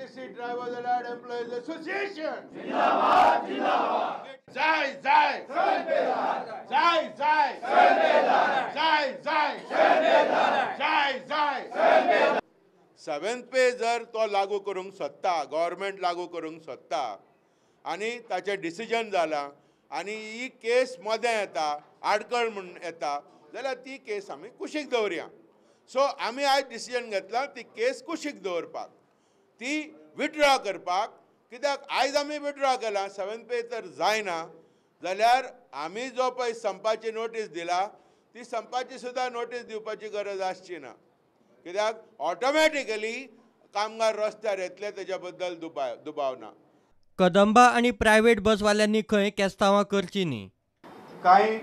KTC drivers allied employees association जिंदाबाद जिंदाबाद. जाय जाय जाय जाय जाय जाय जाय जाय. सेवेंथ पे जर तो लागू करूंक सोदता, गव्हर्मेंट लागू करूंक सोदता आनी ताचें डिसिजन जालां आनी ही केस मदें येता, आडकळ म्हूण येता जाल्यार ती केस आमी कुशीक दवरया. सो आमी आयज डिसिजन घेतला ती केस कुशीक दवरपाक, ती विड्रॉ करपाक. कित्याक आयज आमी विड्रॉ केला, सेवेंथ पे तर जायना जाल्यार आमी जो पळय संपाची नोटीस दिला ती संपाची सुद्दां नोटीस दिवपाची गरज आसची ना. कित्याक ऑटोमॅटिकली कामगार रस्त्यार येतले तेज्या बद्दल दुबाव ना. कदंबा आनी प्रायव्हेट बसवाल्यांनी खंय केस्तांवां करची न्ही. कांय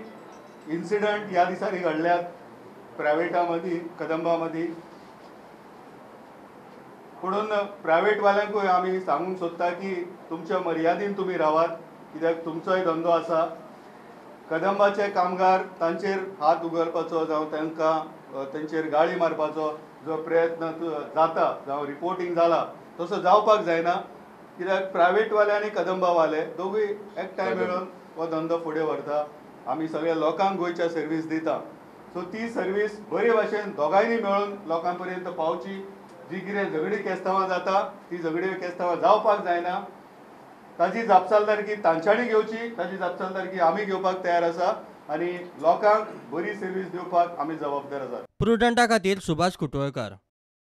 इन्सिडंट ह्या दिसांनी घडल्यात प्रायव्हेटा मदीं, कदंबा मदीं. पुणून प्रायव्हेटवाल्यांकूय आमी सांगूंक सोदता की तुमच्या मर्यादीन तुमी रावात, कित्याक तुमचोय धंदो आसा. कदंबाचे कामगार तांचेर हात उगलपाचो जावं तांकां तांचेर गाळी मारपाचो जो प्रयत्न जाता जावं रिपोर्टींग जाला तसो जावपाक जायना. कित्याक प्रायव्हेटवाले आनी कदंबावाले दोगूय एकठांय मेळून हो धंदो फुडें व्हरता. आमी सगळ्या लोकांक गोंयच्या सर्वीस दिता, सो ती सर्वीस बरे भाशेन दोगांयनी मेळून लोकां पर्यंत पावची. जी कितें झगडी केस्तांवां जाता ती झगडी केस्तांवां जावपाक जायना. ताजी जापसालदारकी तांच्यांनी घेवची, ताजी जापसालदारकी आमी घेवपाक तयार आसा आनी लोकांक बरी सर्वीस दिवपाक आमी जबाबदार आसात. प्रुडंटा खातीर सुभाष कुटवळकार.